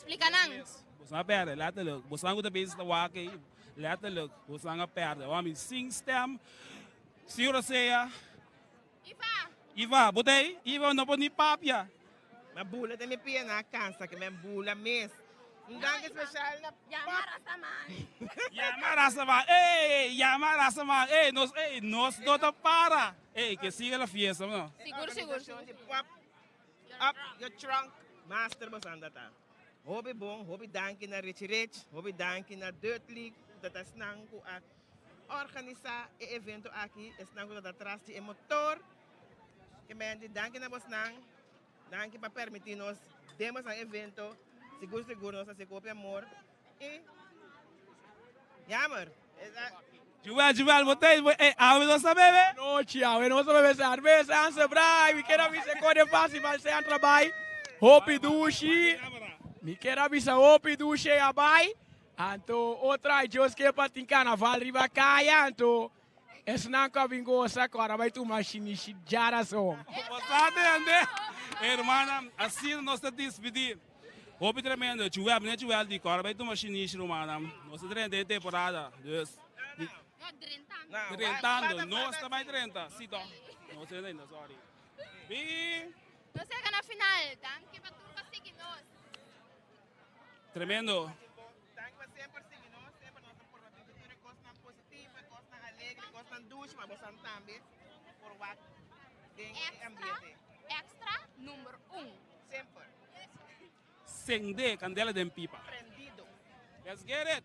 Splika nan. Boso a perde, letterlijk. Boso ku ta bezig ta wak ei, letterlijk. Boso a perde. Awor mi sin stem, sin rosea. Iva! Iva, bo ta ei? Iva no por ni papia. Mi a bula den mi pia nan a cansa ke mi a bula mes. Un danki special na Yama Rastaman. Yama Rastaman, ey, yama Rastaman, ey, nos, ey, nos no ta para. Ey, que siga la fiesta, no? Sigur, sigur, sigur. Pop up your trunk master boso anda ta. Hopi bon, hopi danki na Richie Rich, hopi danki na Dirt League ku ta ta esnan ku a organisa e evento aki, esnan ku ta ta tras di e motor. Ke men di danki na bosnan, danki pa permiti nos den bosan evento. Sigur sigur nos hasi ku hopi amor i jammer. Jubel, Jubel, bo ta ey, awe nos ta bebe? Nochi, awe nos ta bebe serbesa, anse brai, mi kier a bisa kode fácil pa sean trabai, hopi dushi, mi kier a bisa hopi dushi a bai, anto otra Dios ke pa tin carnaval riba kaya, anto esnan ku a bin gosa ku ora bai tuma shinishi djarason. Bo sa tende, hermana, asina nos ta dispidi. Hopi tremendo, Jewel, meneer Jewel di kòrda bai tuma shinishi rumannan. Nos ta drenta e temporada, dus No, drentando. drentando, nos ta bai drenta, si to. Nos drenta ainda, sorry. Bi. Nos yega na final. Danki pa tur pa sigui nos. Tremendo. Danki pa semper sigui nos, semper nos ta purba bin ku tur e kosnan positivo, e kosnan alegre, e kosnan dushi, ma bosan tambe por wak den e ambiente. Extra, number un. Semper. Sende candela den pipa. Prendido. Let's get it!